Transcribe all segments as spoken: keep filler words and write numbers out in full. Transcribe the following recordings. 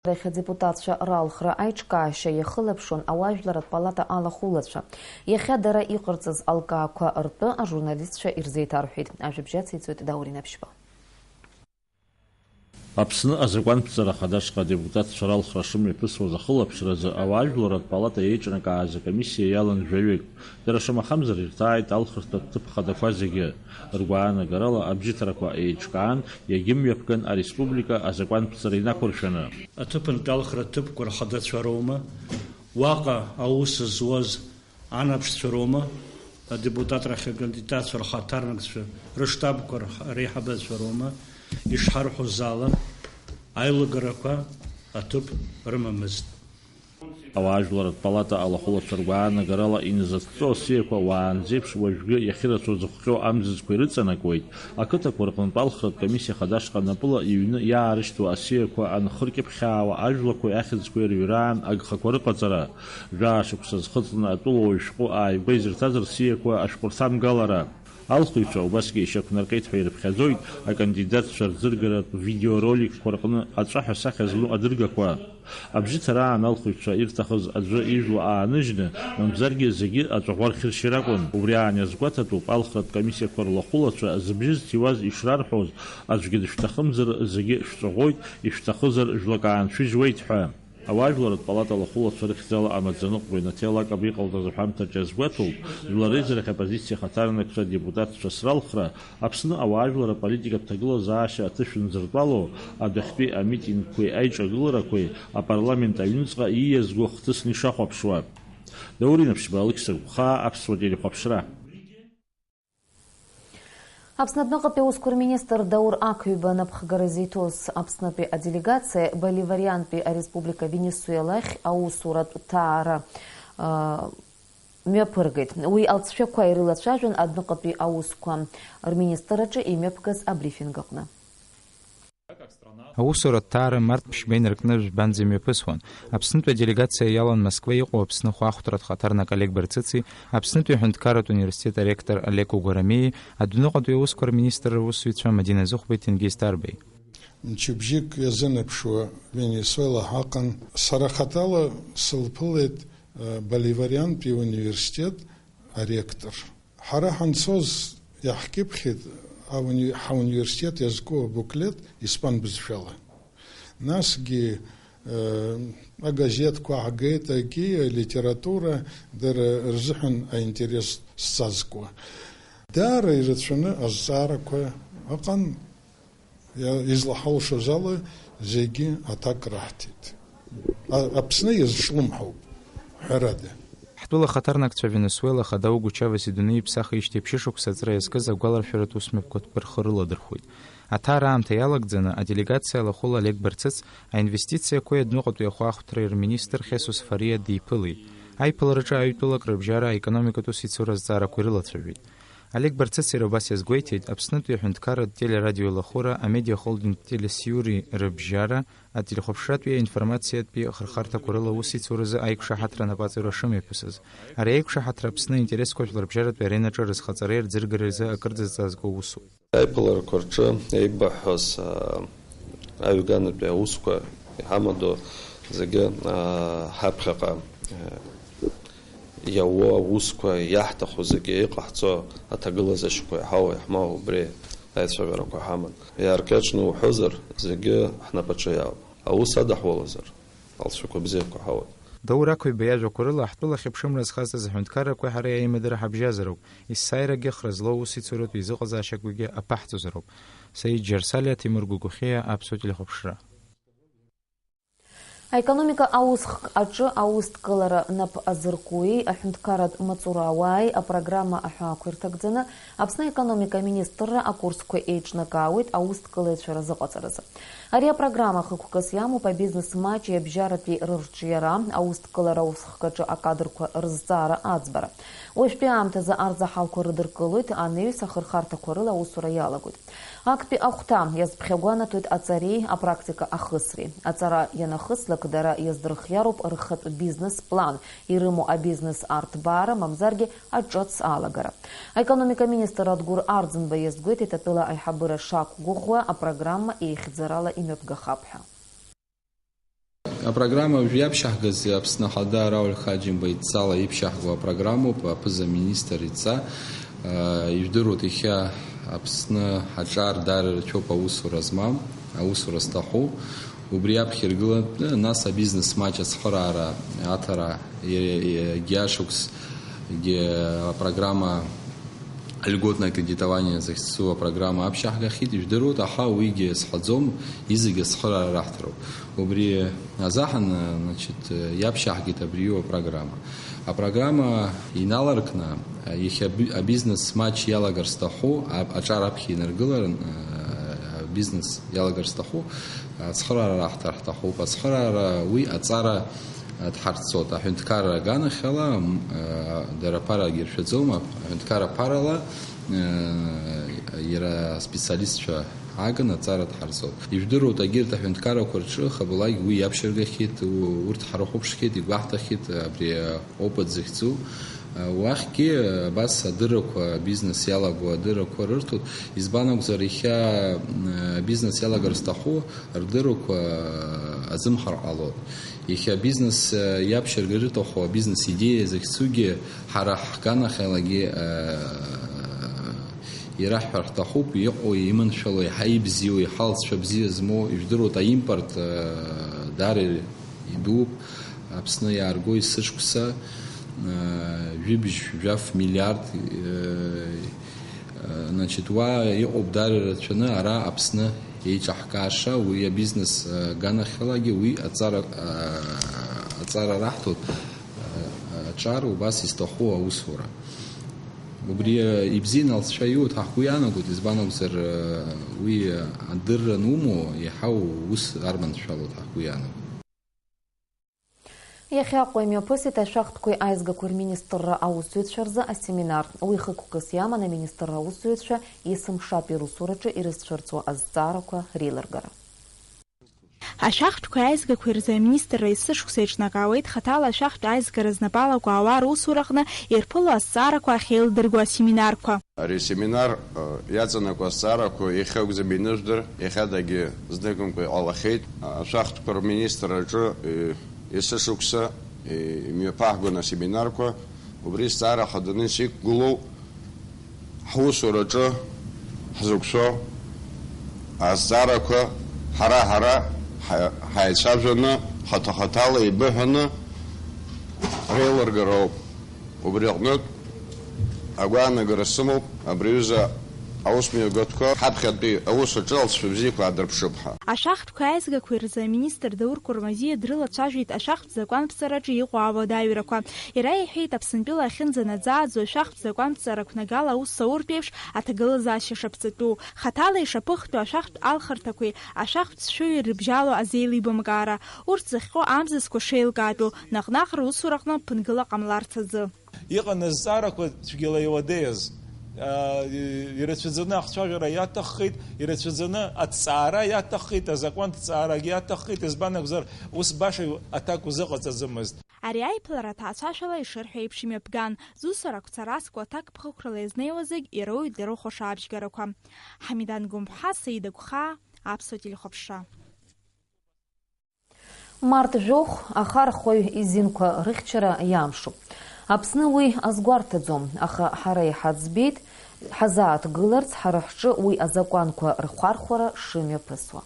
Рахь адепутатцәа ралхра аиҿкаашьа иахылаԥшуан ауаажәларратә палата алахәылацәа. Иахьа дара иҟарҵаз алкаақәа ртәы ажурналистцәа ирзеиҭарҳәеит. Ажәабжь ацицоит Даур Инаԥшьба. Аԥсны азакәанԥҵара ахадашҟа адепутатцәа ралхра шымҩаԥысуаз ахылаԥшразы ауаажәларратә палата еиҿнакааз акомиссиа иалан жәаҩык. Дара шамахамзар ирҭааит алхырҭатә ҭыԥ хадақәа зегьы. Ргәаанагарала абжьыҭарақәа еиҿкаан, иагьымҩаԥган ареспублика азакәанԥҵара инақәыршәаны. Аҭыԥантәи алхратә ҭыԥқәа рхадацәа роума, уаҟа аус зуаз анаԥшцәа роума, адепутатрахь акандидатцәа рхаҭарнакцәа рыштабқәа рх-, реиҳабацәа роума, ишҳарҳәоз ала, аилагарақәа аҭыԥ рымамызт. Ауаажәларратә палата алахәылацәа ргәаанагарала иназыҭҵо асиақәа уаанӡеиԥш уажәгьы иахьырацәоу зыхҟьо амзызқәа ирыҵанакуеит, ақыҭақәа рҟынтә алхратә комиссиа хадашҟа напыла иҩны иаарышьҭуа асиақәа анхыркьыԥхьаауа ажәлақәеи ахьӡқәеи рыҩраан агхақәа рыҟаҵара, жәаа шықәса зхыҵны атәылауаҩ шәҟәы ааигәа изырҭаз рсиақәа ашәҟәырҭамгалара. Алхыҩцәа убасгьы ишьақәнаркит ҳәа ирыԥхьаӡоит акандидатцәа рӡыргаратә видеороликқәа рҟны аҵәаҳәа сахьа змоу адыргақәа. Абжьыҭараан алхыҩцәа ирҭахыз аӡәы ижәла ааныжьны, мамзаргьы зегьы аҵәаӷәа рхьыршьыр акәын. Убри аан иазгәаҭатәуп алхратә комиссиақәа рлахәылацәа зыбжьы зҭиуаз ишрарҳәоз, аӡәгьы дышәҭахымзар зегьы шәҵәаӷәоит, ишәҭахызар жәлак ааншәыжьуеит ҳәа. Ауаажәларратә палата алахәылацәа рыхьӡала амаӡаныҟәгаҩ Наҭел Акаба иҟалҵаз аҳәамҭаҿ иазгәаҭоуп, жәлар реизарахь аоппозициа ахаҭарнакцәа адепутатцәа сралхра, Аԥсны ауаажәлар аполитикатә ҭагылазаашьа аҭышә нзыртәало, адәахьтәи амитингқәеи аиҿагыларақәеи апарламент аҩныҵҟа ииазго хҭысны ишахәаԥшуа. Даур Инаԥшьба, Алықьса Гәхаа, Аԥсуа телехәаԥшра. Аԥсны адәныҟатәи аусқәа рминистр Даур Ақҩба напхгара зиҭоз Аԥснытәи аделегациа Боливариантәи ареспублика Венесуелахь аусуратә ҭаара, а, мҩаԥыргеит. Уи алҵшәақәа ирылацәажәон адәныҟатәи аусқәа рминистрраҿы имҩаԥгаз абрифинг аҟны. Аусуратә ҭаара март ԥшьба инаркны жәбанӡа имҩаԥысуан. Аԥснытәи аделегациа иалан Москва иҟоу Аԥсны хәаахәҭратә хаҭарнак Олег Барцыци, Аԥснытәи аҳәынҭқарратә университет аректор Олег Угәарамиеи, адәныҟатәи аусқәа рминистрра аусзуҩцәа Мадина Зыхәбеи, Ҭенгиз Ҭарбеи. Мчыбжьык иазынаԥшуа Венесуела ҳаҟан. Сара хаҭала сылԥылеит, э, Боливариантәи университет аректор. Ҳара ҳанцоз иаҳкьыԥхьит ауни-, ҳауниверситет иазку абуклет испан бызшәала. Насгьы, э, агазеҭқәа ҳгеит, агьи алитература дара рзыҳәан аинтерес зҵазкуа. Даара ирацәаны азҵаарақәа ыҟан. Иа-, излаҳалшоз ала зегьы аҭак раҳҭеит. А-, Аԥсны иазҿлымҳауп, ҳәарада. Ҳтәыла ахаҭарнакцәа Венесуела ахада Уго Чавес идунеи иԥсахижьҭеи ԥшьышықәса аҵра иазкыз агәаларшәаратә усмҩаԥгатә рхы рыладырхәит. Аҭара аамҭа иалагӡаны, аделегациа алахәыла Олег Барцыц аинвестициақәеи адәныҟатәи ахәаахәҭреи рминистр Хесус Фариа диԥылеит. Аиԥылараҿы аҩтәылак рыбжьара аекономикатә усеицура азҵаарақәа ирылацәажәеит. Олег Барцыц иара убас иазгәеиҭеит, Аԥснытәи аҳәынҭқарратә телерадиоеилахәыра, амедиахолдинг Телесиури рыбжьара, ателехәаԥшратәи аинформациатәи ахырхарҭақәа рыла аусеицуразы аиқәшаҳаҭра анапаҵаҩра шымҩаԥысыз. Ари аиқәшаҳаҭра Аԥсны аинтересқәа жәларбжьаратәи аренаҿы рызхаҵареи рӡыргареи рзы акырӡа зҵазкуа усуп. Аиԥыларақәа рҿы еибаҳҳәоз, аа, аҩганатәи аусқәа иҳамадоу зегьы, аа, ҳаԥхьаҟа, аа, иауа аусқәа иаҳҭаху зегьы, иҟаҳҵо аҭагылазаашьақәа иаҳау, иаҳмоу убри аицәажәарақәа ҳаман. Иааркьаҿны уҳәозар, зегьы ҳнапаҿы иаауп. Аус адаҳулозар, алҵшәақәа бзиақәа ҳауеит. Даур Ақәиба иажәақәа рыла, ҳтәыла ахьыԥшымра зхазҵаз аҳәынҭқаррақәеи ҳареи аимадара ҳабжьазароуп, есааирагьы хра злоу аусеицуратә еизыҟазаашьақәагьы аԥаҳҵозароуп. Саид Џьарсалиа, Ҭемыр Гәыгәхиа, Аԥсуа телехәаԥшра. Аекономика аусхк аҿы аусҭкылара нап азыркуеи аҳәынҭқарратә маҵура ауааи апрограмма аҳәаақәа ирҭагӡаны Аԥсны аекономика аминистрра акурсқәа еиҿнакаауеит аусҭкылаҩцәа разыҟаҵаразы. Ари апрограмма хықәкыс иамоуп абизнес маҷи абжьаратәи рырҿиара, аусҭкылара аусхк аҿы акадрқәа рызҵаара аӡбара. Уажәтәи аамҭазы арзаҳалқәа рыдыркылоит, анаҩс ахырхарҭақәа рыла аусура иалагоит. Актәи ахәҭа иазԥхьагәанаҭоит аҵареи апрактика ахысреи. Аҵара ианахыслак, дара иаздырхиароуп рхатә бизнес-план, ирымоу абизнес арҭбаара, мамзаргьы аҿыц алагара. Аекономика аминистр Адгәыр Арӡынба иазгәеиҭеит, атәыла аиҳабыра шақәгәыӷуа апрограмма еихьӡарала имҩаԥгахап ҳәа. Апрограмма уажә иаԥшьаҳгаз Аԥсны Ахада Рауль Ҳаџьымба идҵала иԥшьаҳгоу апрограммоуп, аԥыза-министр идҵа. Ижәдыруеит, иахьа Аԥсны аҿар даара ирацәоуп аусура змам, аусура зҭаху. Убри аԥхьа иргылатәны, нас абизнес маҷ ацхыраара аҭара, иа-, иа-, егьи ашықәсгьы апрограмма льготное кредитование захьӡу апрограмма аԥшьаҳгахьеит, ижәдыруеит, аха уигьы сҳәаӡом, изегьы ацхыраара раҳҭароуп. Убри азыҳәан, значит, иаԥшьаҳгеит абриу апрограмма. Апрограмма иналаркны, иахьа аби-, абизнес маҷ иалагар зҭаху, а-, аҿар аԥхьа инаргылар, а, бизнес иалагар зҭаху, ацхыраара раҳҭар ҳҭахуп. Ацхыраара уи аҵара дҳарцоит. Аҳәынҭқарра аганахьала, м, а, дара аԥарагьы иршәаӡом, аҳәынҭқарра аԥарала, а, иара аспециалистцәа ааган аҵара дҳарцоит. Ижәдыруеит, егьырҭ аҳәынҭқаррақәа рҿы хабалак уи иаԥшьыргахьеит, у-, урҭ ҳрыхәаԥшхьеит, игәаҳҭахьеит абри аопыт захьӡу. А, уахьгьы абас адыррақәа, абизнес иалаго адыррақәа рырҭоит. Избан акәзар, иахьа, м, абизнес иалагар зҭаху рдыррақәа азымхар ҟалоит. Иахьа абизнес, э, иаԥшьыргар ирҭаху абизнес идеиа захьӡугьы ҳара ҳганахьалагьы, э, ираҳҳәар ҳҭахуп, иҟоу, иманшәало, иаҳа ибзиоу, иаҳа алҵшәа бзиа змоу, ижәдыруеит, аимпорт, э, даара идууп, Аԥсны иаарго есышықәса, э, жәибжь жәаф миллиард, э, Значит, уа иҟоуп дара ирацәаны ара Аԥсны еиҿаҳкааша, уи абизнес, а, ганахьалагьы уи аҵара, а, аҵара раҳҭоит, а, аҿар убас изҭаху аусура. Убри, а, ибзианы алҵшәа иоуеит ҳәа ҳгәы иаанагоит, избан акәзар, а, уи адырра анумоу, еиҳау ус арманшәалоит ҳәа ҳгәы иаанагоит. Иахьа Аҟәа имҩаԥысит ашәахтәқәеи аизгақәеи рминистрра аусзуҩцәа рзы асеминар. Уи хықәкыс иаман аминистрра аусзуҩцәа есымшатәи русураҿы ирызцәырҵуа азҵаарақәа реилыргара. Ашәахтәқәеи аизгақәеи рзы аминистрра есышықәса еиҿнакаауеит хаҭала ашәахтә аизгара знапалақәа ауаа русураҟны ирԥыло азҵаарақәа ахьеилдырго асеминарқәа. Ари асеминар, э, иаҵанакуа азҵаарақәа иахьа акәӡам инышәдыр, иахьадагьы зныкымкәа иҟалахьеит. Ашәахтәқәа рминистрраҿы, э, есышықәса, э, имҩаԥаҳгон асеминарқәа. Убри зҵаара хаданы исықәгылоу, ҳусураҿы ҳзықәшәо азҵаарақәа ҳара-ҳара ҳа-, ҳаицәажәаны, хаҭа-хаҭала еибыҳәаны реилыргароуп. Убри аҟнытә, агәаанагара сымоуп, абри аҩыза аусмҩаԥгатәқәа ҳаԥхьатәи аус аҿы алҵшәа бзиақәа аадырԥшып ҳәа. Ашәахтәқәеи аизгақәеи рзы аминистр Даур Кәырмазиа дрылацәажәеит ашәахтә закәанԥҵараҿы иҟоу ауадаҩрақәа. Иара иҳәеит, Аԥсынтәыла ахьынӡанаӡааӡо ашәахтә закәанԥҵара қәнагала аус ауртә еиԥш аҭагылазаашьа шаԥҵатәу. Хаҭала ишаԥыхтәу ашәахтә алхырҭақәеи ашәахтә ҵшәыуи рыбжьало азеилибамкаара. Урҭ зыхҟьо амзызқәа шеилкаатәу, наҟ-наҟ русураҟны ԥынгыла ҟамларц азы. Иҟан азҵаарақәа цәгьала иуадаҩыз. Аа, ирацәаӡаны ахцәажәара иаҭаххеит, ирацәаӡаны аҭҵаара иаҭаххеит, азакәанҭҵаарагьы иаҭаххеит, избан акәзар, ус баша аҭак узыҟаҵаӡомызт. Ари аиԥылара аҭаацәашәала ишырҳәо еиԥш имҩаԥган, зусурақәа царацкәа аҭакԥхықәрала иазнеиуа зегь ироуеит ирыхәаша абжьгарақәа. Ҳамидан Гәымԥҳа, Саида Гәхаа, Аԥсуа телехәаԥшра. Март жәохә ахархәаҩ изинқәа рыхьчара иамшуп. Аԥсны уи азгәарҭаӡом, аха ҳара иҳаӡбеит ҳазааҭгыларц ҳара ҳҿы уи азакәанқәа рхәархәара шымҩаԥысуа.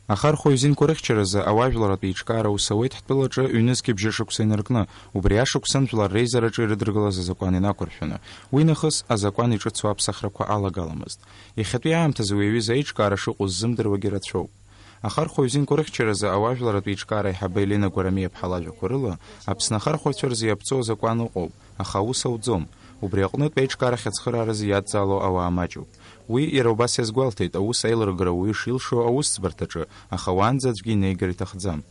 Ахархәаҩ изинқәа рыхьчаразы ауаажәларратә еиҿкаара аус ауеит ҳтәылаҿы ҩнызқьи бжьышықәса инаркны, убри ашықәсан жәлар реизараҿы ирыдыркылаз азакәан инақәыршәаны. Уи нахыс азакәан иҿыцу аԥсахрақәа алагаламызт. Иахьатәи аамҭазы уи аҩыза аиҿкаара шыҟоу ззымдыруагьы рацәоуп. Ахархәаҩ зинқәа рыхьчаразы ауаажәларратә еиҿкаара аиҳабы Елена Гәарамиа-ԥҳа лажәақәа рыла, Аԥсны ахархәаҩцәа рзы иаԥҵоу азакәан ыҟоуп, аха аус ауӡом. Убри аҟнытә аиҿкаарахь ацхырааразы иадҵаало ауаа маҷуп. Уи иара убас иазгәалҭеит, аус аилыргара уаҩы шилшо аусӡбарҭаҿы, аха уаанӡа аӡәгьы инеигар иҭахӡам.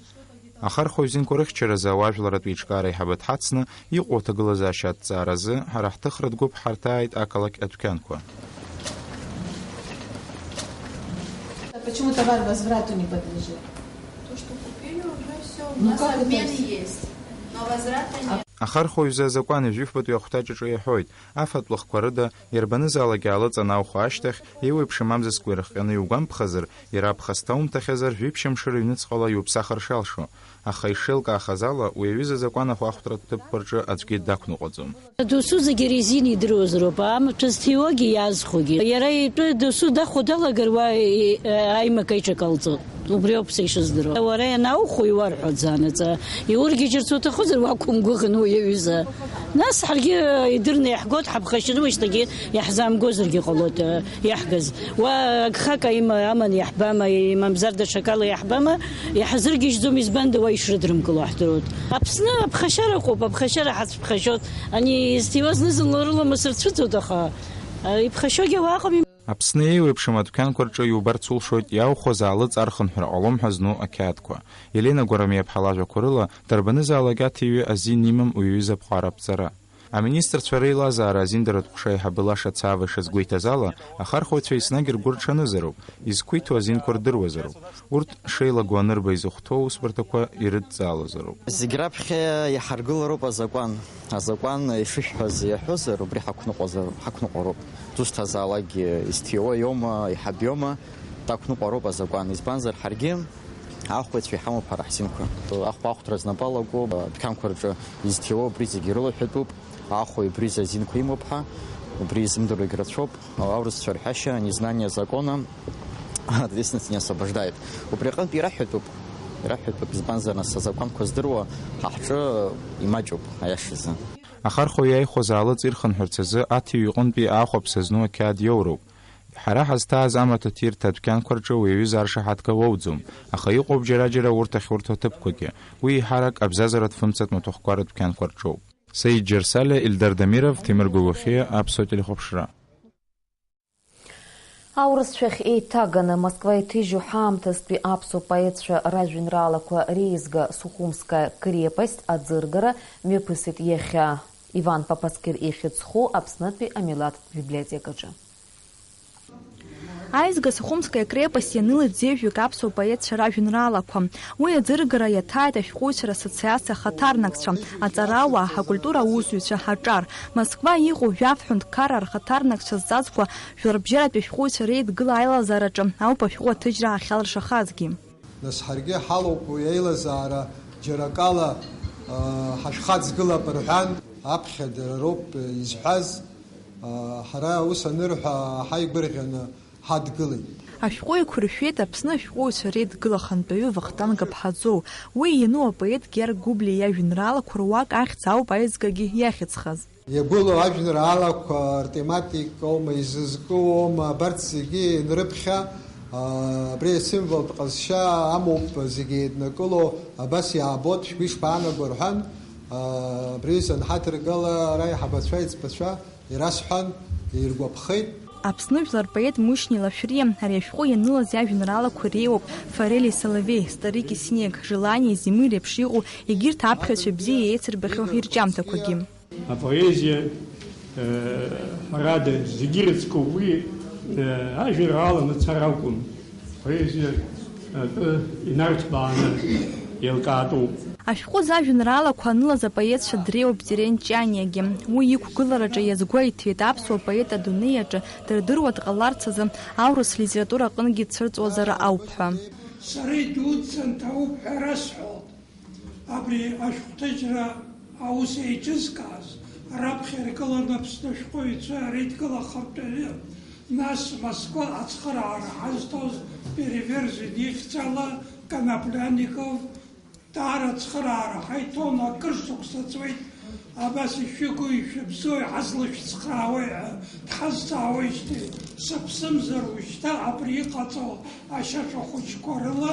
Ахархәаҩ зинқәа рыхьчаразы ауаажәларратә еиҿкаара аиҳабы дҳацны, иҟоу аҭагылазаашьа аҭҵааразы ҳара ҳҭыхратә гәыԥ ҳарҭааит ақалақь адәқьанқәа. Почему товар возврату не подлежит? То, что купили, уже всё. У нас обмен есть, но возврата нет. Ахархәаҩ изы азакәан ҩажәифбатәи ахәҭаҷаҿы иаҳәоит, афатә лагәқәа рыда, иарбанызаалак иаалыҵанаухуа ашьҭахь, еиуеиԥшым амзызқәа ирыхҟьаны иугәамԥхазар, иара аԥхасҭа умҭахьазар, жәиԥшьамш рыҩныҵҟала иуԥсахыр шалшо. Аха ишеилкаахаз ала, уи аҩыза азакәан ахәаахәҭратә ҭыԥқәа рҿы аӡәгьы дақәныҟәаӡом. Досу зегьы резина идыруазароуп, амаҭәа зҭиуагьы иаазхәогьы. Иара итәы досу дахәо далагар, уа и-, аимак аиҿак ҟалҵо. Убри ауп са ишыздыруа. Уара ианаухәо иуарҳәо аӡанаҵа, иургьежьырц уҭахызар, уақәымгәыӷын уи аҩыза. Нас ҳаргьы идырны иаҳгоит, ҳаԥхашьаны уашьҭагьы иаҳзаамгозаргьы ҟалоит, э, иаҳгаз. Уа агхак аима-, аман иаҳбама, имамзар даҽакала иаҳбама, иҳазыргьежьӡом, избанда уа ишрыдрымкыло ҳдыруеит. Аԥсны аԥхашьара ыҟоуп, аԥхашьара ҳацәԥхашьоит. Ани изҭиуа зны-зынла рыламыс рцәыӡуеит, аха, э, иԥхашьогьы ауаа ыҟами. Аԥсны еиуеиԥшым адәқьанқәа рҿы иубарц улшоит иааухәаз аалыҵ архынҳәра ҟалом ҳәа зну ақьаадқәа. Елена Гәарамиаԥҳа лажәақәа рыла, дарбанызаалак аҭиҩы азин имам уи аҩыза аԥҟара аԥҵара. Аминистрцәа реилазаара азиндаратә ҟәша аиҳабы Лаша Цава ишазгәеиҭаз ала, ахархәаҩцәа еснагь ргәы рҽанызароуп, изқәиҭу азинқәа рдыруазароуп. Урҭ шеилаго анырба изыхәҭоу аусбарҭақәа ирыдҵаалозароуп. Зегь раԥхьа иҳаргылароуп азакәан. Азакәан ишышәҳәаз иаҳәозар, убри ҳақәныҟәазар, ҳақәныҟәароуп. Дызҭазаалакгьы изҭиуа иоума, иҳаб иоума, дақәныҟәароуп азакәан. Избанзар, ҳаргьы ахәаҩцәа иҳамоуп ҳара ҳзинқәа. Ахәаахәҭра знапы алаку, адәқьанқәа рҿы изҭиуа убри зегьы ирылаҳәатәуп. Ахәаҩ убри азинқәа имоуп ҳәа, убри изымдыруагь рацәоуп. Аурысцәа рҳәашьа, незнание закона, ответственность не освобождает. Убри аҟынтә ираҳәатәуп, ираҳәатәуп, избанзар, нас азакәанқәа здыруа ҳа ҳҿы имаҷуп, аиашазы. Ахархәаҩ иааихәаз аалыҵ ирхынҳәырц азы аҭиҩ иҟынтәи аахәаԥса зну ақьаад иоуроуп. Ҳара ҳазҭааз амаҭәа ҭирҭа адәқьанқәа рҿы уи аҩыза аршаҳаҭга уоуӡом, аха иҟоуп џьара-џьара урҭ ахьурҭо аҭыԥқәагьы. Уи еиҳарак абзазаратә фымцатә маҭәахәқәа рыдәқьанқәа рҿоуп. Саид Џьарсалиа, Ильдар Дамиров, Ҭемыр Гәагәахиа, Аԥсуа телехәаԥшра. Аурысшәахь еиҭаганы Москва иҭыжьу ҳаамҭазтәи аԥсуа поетцәа ражәеинраалақәа реизга Сухумская крепость аӡыргара мҩаԥысит иахьа Иван Папаскир ихьӡ зху Аԥснытәи амилаҭтә библиотекаҿы. Аизга Сухумская крепость ианылеит зеижәҩык аԥсуа поетцәа ражәеинраалақәа. Уи аӡыргара иаҭааит ашәҟәыҩҩцәа рассоциациа ахаҭарнакцәа, аҵарауаа, акультура аусзуҩцәа, аҿар. Москва иҟоу жәаф ҳәынҭқарра рхаҭарнакцәа зҵазкуа жәларбжьаратәи ашәҟәыҩҩцәа реидгыла аилазаараҿы ауп ашәҟәы аҭыжьра ахьалыршахазгьы. Нас ҳаргьы ҳалоуп уи аилазаара џьара акала, аа, ҳашәхаҵгылап рҳәан, аԥхьа дара роуп изҳәаз, аа, ҳара ус анырҳәа ҳаигәырӷьаны ҳадгылеит. Ашәҟәы еиқәыршәеит Аԥсны ашәҟәыҩҩцәа реидгыла ахантәаҩы Вахтанг Аԥҳаӡоу. Уи иану апоет Георг Гәыблиа иажәеинраалақәа руак ахьӡ ауп аизгагьы иахьӡхаз. Иагәылоу ажәеинраалақәа ртематикоума, изызкыуоума, абарҭ зегьы ианрыԥхьа, аа, абри асимволтә ҟазшьа амоуп зегьы еиднакыло, абас иаабоит, шәгәы ишԥаанаго рҳәан, аа, абри санҳаҭыргыла ара аиҳабацәа, аиҵбацәа ирасҳәан, иргәаԥхеит. Аԥсны жәлар поет Мушьни Лашәриа ари ашәҟәы ианылаз иажәеинраалақәа реиуоуп Форели Соловей, Старик и Снег, Желание Зимы реиԥш иҟоу егьырҭ аԥхьаҩцәа бзиа еицырбахьоу ирҿиамҭақәагьы. Апоезиа, э, ҳәарада, зегьы ирыцку уи, э, ажәеинраала мацара акәым. Апоезиа атәы инарҭбааны еилкаатәуп. Ашәҟәы зажәеинраалақәа анылаз апоетцәа дреиуоуп Терент Ҷаниагьы. Уи иқәгылараҿы иазгәеиҭеит, аԥсуа поет адунеи аҿы дырдыруа дҟаларц азы аурыс литература аҟынгьы дцәырҵуазар ауп ҳәа. Сара идуӡӡан дҭоуп ҳәа расҳәоит. Абри ашәҟәҭыжьра аус еиҿызкааз, раԥхьа иргыланы Аԥсны ашәҟәыҩҩцәа реидгыла ахантәаҩы, нас Москва ацхыраара ҳазҭоз Перевержен ихьӡала Коноплянников, даара ацхыраара ҳаиҭон, акыр шықәса ҵуеит, абас ишәыгу, ишәыбзоу, иҳазлышәцхраауеи ҳәа дҳазҵаауеижьҭеи, сыԥсымзар ушьҭа абри иҟаҵоу ашьаҿа хәыҷқәа рыла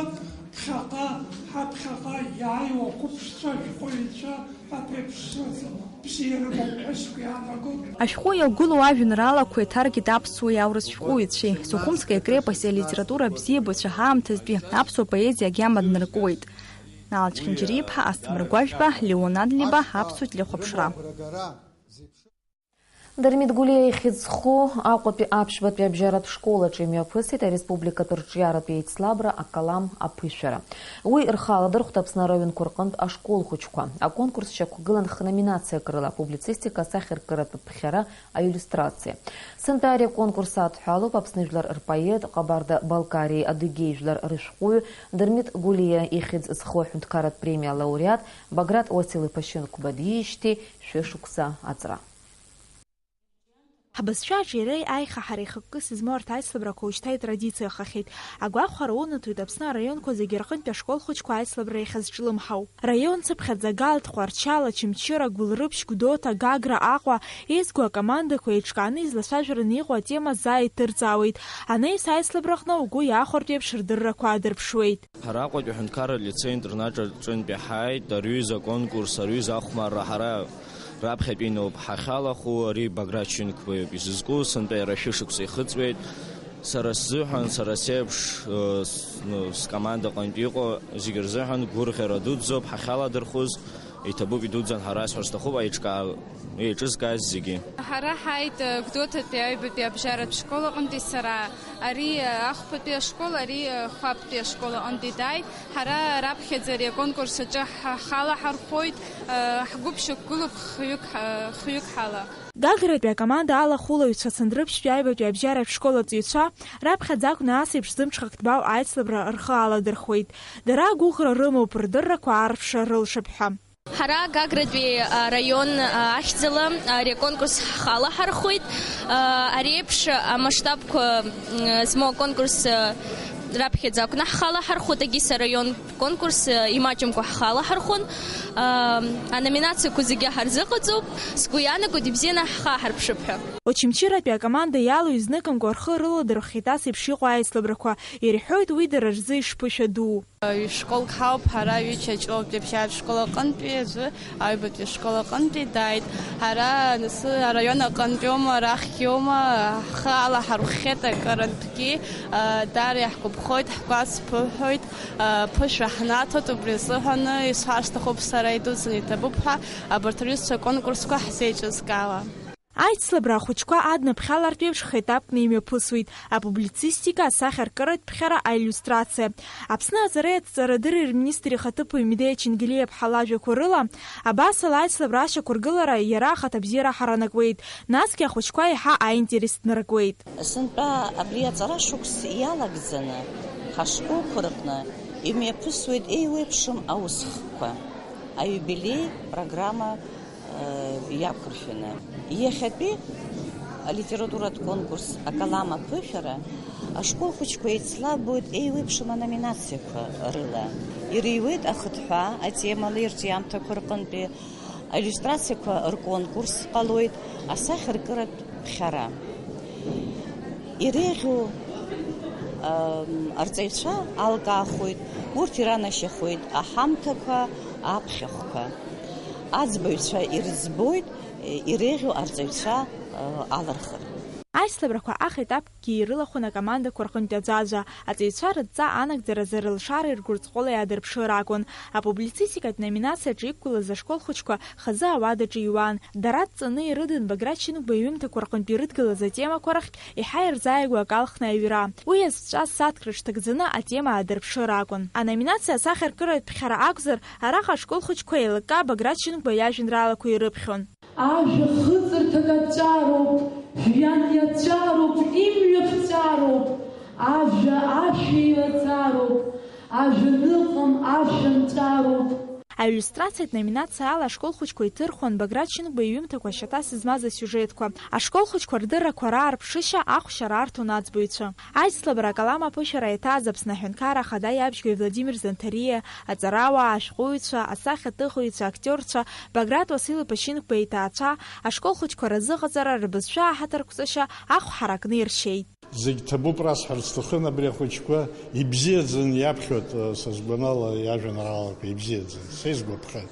ԥхьаҟа, ҳаԥхьаҟа иааиуа қәыԥшцәа, шәҟәыҩҩцәа, аԥеиԥш бзиа рымоуп ҳәа сгәы иаанагоит. Ашәҟәы иагәылоу ажәеинраалақәа еиҭаркит аԥсуеи аурыс шәҟәыҩҩцәеи, Сухумская крепость алитература абзиабацәа ҳаамҭазтәи аԥсуа поезиа агьама днаркуеит. Наала Чхинџьариа-иԥҳа, Асҭамыр Гәажәба, Леон Адлеиба, Аԥсуа телехәаԥшра. Дырмит Гәлиа ихьӡ зху Аҟәатәи аԥшьбатәи абжьаратә школ аҿы имҩаԥысит ареспубликатә рҿиаратә еицлабра «Акалам аԥышәара». Уи рхы аладырхәт Аԥсны араионқәа рҟынтә ашкол хәыҷқәа. Аконкурс шьақәгылан хноминациак рыла: публицистика, асахьаркыратә ԥхьара, аиллиустрациа. Сынтәа ари аконкурс адҳәалоуп Аԥсны жәлар рпоет, Ҟабарда-Балкариеи Адыгеи жәлар рышәҟәыҩ, Дырмит Гәлиа ихьӡ зху аҳәынҭқарратә премиа алауреат Баграт Уасил-иԥа Шьынқәба диижьҭеи шәышықәса аҵра. Ҳбызшәа аҿиареи аихаҳареи хықәкыс измоу арҭ аицлабрақәа уажәшьҭа итрадициахахьеит. Агәахәара унаҭоит Аԥсны араионқәа зегьы рҟынтә ашкол хәыҷқәа аицлабра иахьазҿлымҳау. Раион цыԥхьаӡа Галт, Тҟәарчал, Очамчыра, Гәылрыԥшь, Гәдоуҭа, Гагра, Аҟәа еизго акомандақәа еиҿкааны излацәажәараны иҟоу атема заа иҭырҵаауеит. Анаҩс аицлабраҟны угәы иахәартә еиԥш рдыррақәа аадырԥшуеит. Ҳара Аҟәатәи аҳәынҭқарратә лицеи аинтернат аҿынтә иаҳаит арҩыза аконкурс, арҩыза ахәмарра. Ҳара раԥхьатәиноуп ҳахьалахәу, ари Баграт Шьынқәбаиоуп изызку, сынтәа иара шәышықәса ихыҵуеит. Сара сзыҳәан, сара сеиԥш, э, с-, ну, скомандаҟынтә иҟоу зегьы рзыҳәан гәырӷьара дуӡӡоуп ҳахьаладырхәыз, иҭабуп, идуӡӡан ҳәа расҳәар сҭахуп, аиҿкаа-, еиҿызкааз зегьы. Ҳара ҳааит, э, Гәдоуҭатәи аҩбатәи абжьаратә школ аҟынтәи сара, ари, э, ахԥатәи ашкол, ари, э, хәаԥтәи ашкол аҟынтәи дааит. Ҳара раԥхьаӡа ари аконкурс аҿы ҳ-, ҳхала ҳархәоит, э, ҳгәыԥ шьақәгылоуп хҩык, э, хҩык ҳала. Гагратәи акоманда алахәылаҩцәа Цандрыԥшьтәи аҩбатәи абжьаратә школ аҵаҩцәа раԥхьаӡа акәны ас еиԥш зымҽхак ҭбаау аицлабра рхы аладырхәеит. Дара агәыӷра рымоуп рдыррақәа аарԥшра рылшап ҳәа. Ҳара Гагратәи араион ахьӡала ари аконкурс ҳхала ҳархәит. Ари еиԥш амасштабқәа змоу аконкурс раԥхьаӡа акәны ҳхала ҳархәит, Агиса араион конкурс имаҷымкәа ҳхала ҳархәын. Аноминациақәа зегьы ҳарзыҟаҵоуп. Сгәы иаанагоит, ибзианы ҳхы аҳарԥшып ҳәа. Очамчыратәи акоманда иалоу изныкымкәа рхы рыладырхәхьеит ас еиԥш иҟоу аицлабрақәа, ирҳәоит уи дара рзы ишԥышәа дуу. Ҩ-школк ҳауп ҳара, ҩыча Ҷлоутәи абжьаратә школ аҟынтәи аӡәы аҩбатәи ашкол аҟынтәи дааит. Ҳара нас араион аҟынтәиоума, арахьгьоума, ҳхы алаҳархәхьеит акырынтәгьы, даара иаҳгәаԥхоит, ҳгәаҵԥыҳәоит, ԥышәа ҳнаҭоит, убри азыҳәаны исҳәар сҭахуп сара идуӡӡаны иҭабуп ҳәа абарҭ рҩызцәа аконкурсқәа ҳзеиҿызкаауа. Аицлабра ахәыҷқәа аднаԥхьалартә еиԥш хеҭапкны имҩаԥысуеит апублицистика, асахьаркыратә ԥхьара, аиллиустрациа. Аԥсны аҵареи аҭҵаарадырреи рминистр ихаҭыԥуаҩ Медеиа Чингелиаԥҳа лажәақәа рыла, абасала аицлабра ашьақәыргылара иара ахаҭабзиара ҳаранакуеит, насгьы ахәыҷқәа еиҳа аинтерес днаркуеит. Сынтәа абри аҵара шықәс иалагӡаны ҳашколқәа рҟны имҩаԥысуеит еиуеиԥшым аусхкқәа, аиубилеи программа иақәыршәаны. Иахьатәи алитературатә конкурс «Акалам аԥышәара» ашкол хәыҷқәа еицлабуеит еиуеиԥшым аноминациақәа рыла. Ирыҩуеит ахыҭҳәаа атемала ирҿиамҭақәа рҟынтәи, аиллиустрациақәа рконкурс ҟалоит, асахьаркыратә ԥхьара. Иреиӷьу, ам, арҵаҩцәа алкаахоит, урҭ иранашьахоит аҳамҭақәа, аԥхьахәқәа. Аӡбаҩцәа ирыӡбоит, е, иреиӷьу арҵаҩцәа, э, алырхыр. Аицлабрақәа ахеҭапкгьы ирылахәын акомандақәа рҟынтә аӡәаӡәа, аҵаҩцәа рыдҵа анагӡаразы рылшареи ргәырҵҟәылеи адырԥшыр акәын. Апублицистикатә номинациаҿы иқәгылаз ашкол хәыҷқәа хазы ауадаҿы иҩуан. Дара дҵаны ирыдын Баграт Шьынқәба иҩымҭақәа рҟынтә ирыдгылаз атемақәа рахьтә еиҳа ирзааигәоу акы алхны аҩра. Уи иазҿаз сааҭк рышьҭагӡаны атема аадырԥшыр акәын. Аноминациа асахьаркыратә ԥхьара акәзар, араҟа ашкол хәыҷқәа еилыкка Баграт Шьынқәба иажәеинраалақәа ирыԥхьон. Ажәа хыҵырҭак аҿароуп, жәҩан иаҿароуп, имҩа ԥҵәароуп, ажәа ашәа еилаҵароуп, ажәа ныҟам, ашәа нҵәароуп. Аиллиустрациатә номинациа ала ашкол хәыҷқәа иҭырхуан Баграт Шьынқәба иҩымҭақәа ашьаҭас змаз асиужетқәа. Ашкол хәыҷқәа рдыррақәа раарԥшышьа ахәшьара арҭон аӡбаҩцәа. Аицлабра «Акалам аԥышәара» иаҭааз Аԥсны Аҳәынҭқарра Ахада Иабжьгаҩ Владимир Занҭариа, аҵарауаа, ашәҟәыҩҩцәа, асахьаҭыхыҩцәа, актиорцәа, Баграт Уасил-иԥа Шьынқәба иҭаацәа, ашкол хәыҷқәа разыҟаҵара, рбызшәа аҳаҭырқәҵашьа ахә ҳаракны иршьеит. Зегь ҭабуп расҳәарц сҭахын, абри ахәыҷқәа ибзиаӡаны иаԥхьоит, са сгәанала, иажәеинраалақәа ибзиаӡаны, са исгәаԥхеит.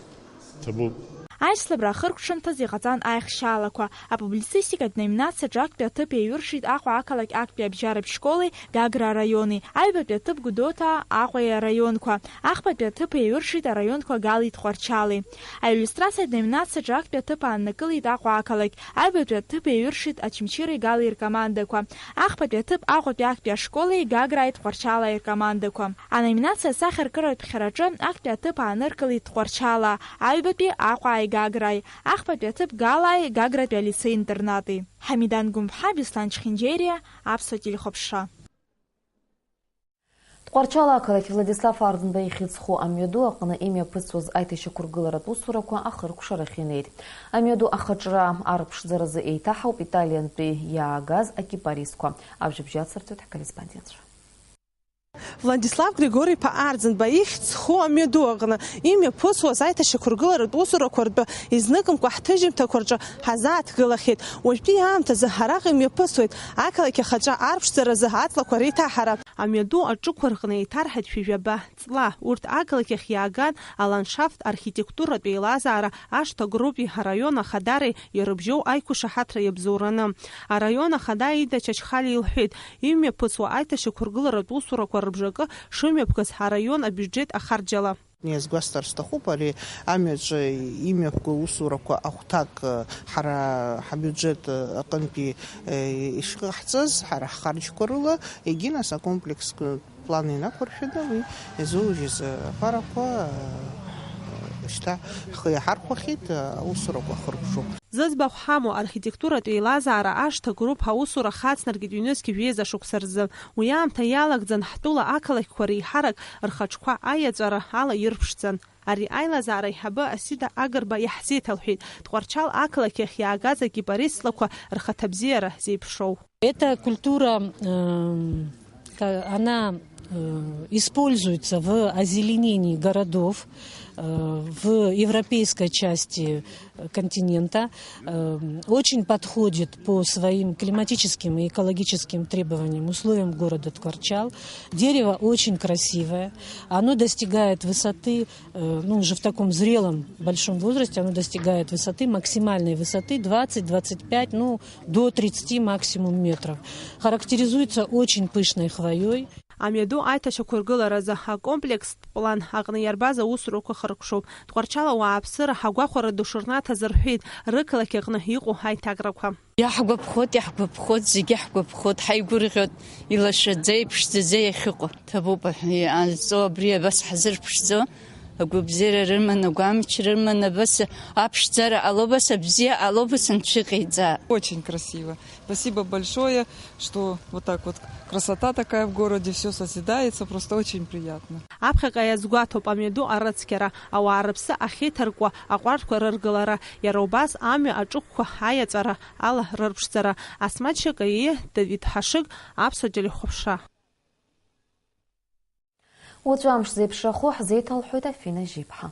Ҭабуп. Аицлабра ахыркәшамҭаз иҟаҵан аихшьаалақәа. Апублицистикатә номинациаҿы актәи аҭыԥ еиҩыршеит Аҟәа ақалақь актәи абжьаратә школи Гагра араиони, аҩбатәи аҭыԥ Гәдоуҭаа, Аҟәеи араионқәа, ахԥатәи аҭыԥ еиҩыршеит араионқәа Галеи Тҟәарчали. Аиллиустрациатә номинациаҿы актәи аҭыԥ ааннакылеит Аҟәа ақалақь, аҩбатәи аҭыԥ еиҩыршеит Очамчыреи Галеи ркомандақәа, ахԥатәи аҭыԥ Аҟәатәи актәи ашколи Гаграаи Тҟәарчалааи ркомандақәа. Аноминациа асахьаркыратә ԥхьараҿы актәи аҭыԥ ааныркылеит Тҟәарчалаа, аҩбатәи Аҟәааи Гаграаи, ахԥатәи аҭыԥ Галааи Гагратәи алицеи-интернати. Ҳамидан Гәымԥҳа, Беслан Чхинџьериа, Аԥсуа телехәаԥшра. Тҟәарчал ақалақь Владислав Арӡынба ихьӡ зху амҩаду аҟны имҩаԥысуаз аиҭашьақәыргыларатә усурақәа ахыркәшарахь инеит. Амҩаду ахаҿра арԥшӡаразы еиҭаҳауп италиантәи иаагаз акипаристқәа. Ажәабжь ацырҵоит ҳкорреспондентцәа. Владислав Григори-иԥа Арӡынба ихьӡ зху амҩаду аҟны имҩаԥысуаз аиҭашьақәыргыларатә усурақәа ртәы изныкымкәа ҳҭыжьымҭақәа рҿы ҳазааҭгылахьеит. Уажәтәи аамҭазы араҟа имҩаԥысуеит ақалақь ахаҿра арԥшӡаразы аҵлақәа реиҭаҳара. Амҩаду аҿықәа рҟны еиҭарҳаит шәи жәаба ҵла. Урҭ ақалақь ахь иааган аландшафт архитектуратә еилазаара ашҭа групи араион ахадареи ирыбжьоу аиқәышаҳаҭра иабзоураны. Араион ахада Ида Чачхалиа илҳәеит, имҩаԥысуа аиҭашьақәыргыларатә усурақәа рыбжакы шымҩаԥгаз араион абиуџьет ахарџьала. Иазгәасҭар сҭахуп, ари амҩаҿы имҩаԥгоу усурақәа ахәҭак, ҳара ҳабиуџьет аҟынтәи ишыҟаҳҵаз, ҳара ҳхарџьқәа рыла, егьи нас акомплекстә план инақәыршәаны уи иазууҩыз аԥарақәа шьҭа ҳхы иаҳархәахьеит, аусурақәа ахыркәшоуп. Зыӡбахә ҳамоу архитектуратә еилазаара ашҭа груп аусура хацнаркит ҩнызқь жәеиза шықәса рзы. Уи аамҭа иалагӡан ҳтәыла ақалақьқәа реиҳарак рхаҿқәа аиаҵәара ала ирԥшӡан. Ари аилазаара аиҳабы Асида Агрба иаҳзеиҭалҳәеит, Тҟәарчал ақалақь ахь иаагаз акипарист ҵлақәа рхаҭабзиара зеиԥшроу. Эта культура, эм, ка-, она, э, используется в озеленении городов, э, в европейской части континента, э, очень подходит по своим климатическим и экологическим требованиям, условиям города Тҟварчал. Дерево очень красивое, оно достигает высоты, э, ну, уже в таком зрелом большом возрасте, оно достигает высоты, максимальной высоты двадцать, двадцать пять, ну, до тридцати максимум метров. Характеризуется очень пышной хвоей. Амҩаду аиҭашьақәыргыларазы акомплекстә план аҟны иарбаз аусурақәа хыркәшоуп. Тҟәарчал ауааԥсыра ҳагәахәара ду шырнаҭаз рҳәеит, рықалақь аҟны иҟоу аиҭакрақәа. Иаҳгәаԥхоит, иаҳгәаԥхоит, зегьы иаҳгәаԥхоит, ҳаигәырӷьоит, илашаӡа, иԥшӡаӡа иахьыҟоу. Ҭабуп, иҟазҵо абри абас ҳзырԥшӡо, агәабзиара рыман, агәамч рыман, абас аԥшӡара ҟало, абас абзиа ҟало, абас анцәа иҟаиҵа. Очень красиво. Спасибо большое, что вот так вот красота такая в городе, всё созидается, просто очень приятно. Аԥхьаҟа иазгәаҭоуп амҩаду арыцқьара, ауаа рыԥсы ахьеиҭаркуа аҟәардәқәа рыргылара, иара убас амҩа аҿықәқәа аиаҵәара ала рырԥшӡара. Асмаҭ Шьакаииа, Давид Ҳашыг, Аԥсуа телехәаԥшра. Уаҵәы амш зеиԥшрахо ҳзеиҭалҳәоит Афина Жьиԥҳа.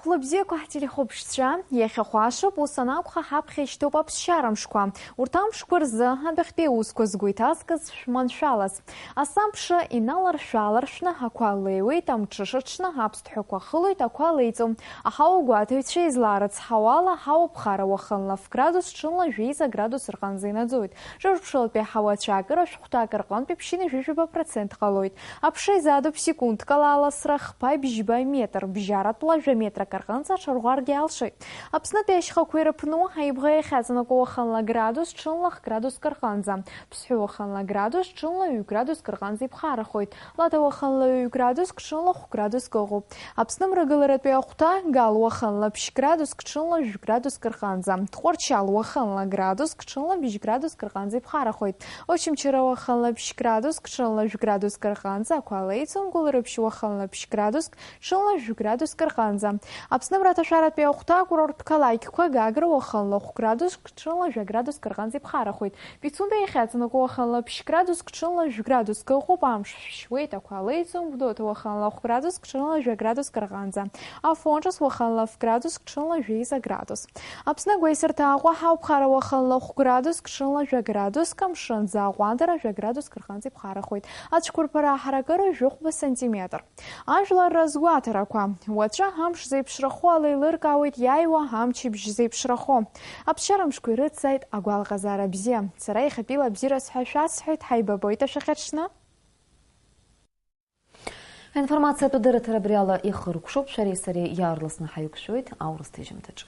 Хәлыбзиақәа ҳтелехәаԥшцәа, иахьа хәашоуп, ус анакәха, ҳаԥхьа ишьҭоуп аԥсшьара мшқәа. Урҭ амшқәа рзы адәахьтәи аусқәа згәы иҭазкыз шәманшәалаз. Асамԥшра иналаршә-ааларшәны ақәа леиуеит, амҽыша ҽны аԥсҭҳәақәа хылоит, ақәа леиҵом. Аҳауа гәаҭаҩцәа излаарыцҳауала, аҳауа ԥхара уахынла ф-градус, ҽынла жәеиза градус рҟынӡа инаӡоит. Ҿырԥшылатәи аҳауа ацәаакыра шәҟәҭак рҟынтәи ԥшьынҩажәижәаба процент ҟалоит. Аԥша изаатуп секундк ала аласра хԥа бжьба метр, бжьаратәла жәа метрак рҟынӡа аҽарӷәӷәаргьы алшоит. Аԥснытәи ашьхақәа ирыԥну, аибӷа иахьаҵанакуа уахынла градус, ҽынла х-градуск рҟынӡа. Ԥсҳәы уахынла градус, ҽынла ҩ-градуск рҟынӡа иԥхарахоит. Лада уахынла ҩ-градуск, ҽынла хә-градуск ыҟоуп. Аԥсны мрагыларатәи ахәҭа, Гал уахынла ԥшь-градуск, ҽынла жә-градуск рҟынӡа. Тҟәарчал уахынла градуск, ҽынла бжь-градуск рҟынӡа иԥхарахоит. Очамчыра уахынла ԥшь-градуск, ҽынла жә-градуск рҟынӡа ақәа леиҵом, Гәылрыԥшь уахынла ԥшь-градуск, ҽынла жә-градуск рҟынӡа. Аԥсны мраҭашәаратәи ахәҭа акурорттә қалақьқәа Гагра уахынла хә градуск, ҽынла жәа градуск рҟынӡа иԥхарахоит. Пицунда иахьаҵанакуа уахынла ԥшь градуск, ҽынла жәа градуск ыҟоуп, амш шәшьуеит, ақәа леиӡом. Гәдоуҭа уахынла хә градуск, ҽынла жәа градуск рҟынӡа. Афон ҿыц уахынла ф градуск, ҽынла жәеиза градус. Аԥсны агәеисырҭа Аҟәа ҳауԥхара уахынла хә градуск, ҽынла жәа градуск, амшынӡы аҟәандара жәа градуск рҟынӡа иԥхарахоит. Ацәқәырԥара аҳаракыра жәохәба сантиметр. Ажәлар рызгәаҭарақәа. Уаҵәы амш зеиԥшрахо ала еилыркаауеит иааиуа амчыбжь зеиԥшрахо. Аԥсшьарамшқәа ирыцзааит агәалаҟазаара бзиа. Сара иахьатәиала абзиараз ҳәа шәасҳәеит, ҳаибабоит ашәахьаҽны. Аинформациатә дырраҭара абри ала ихыркәшоуп, шәареи сареи иаарласны ҳаиқәшәоит аурыс ҭыжьымҭаҿы.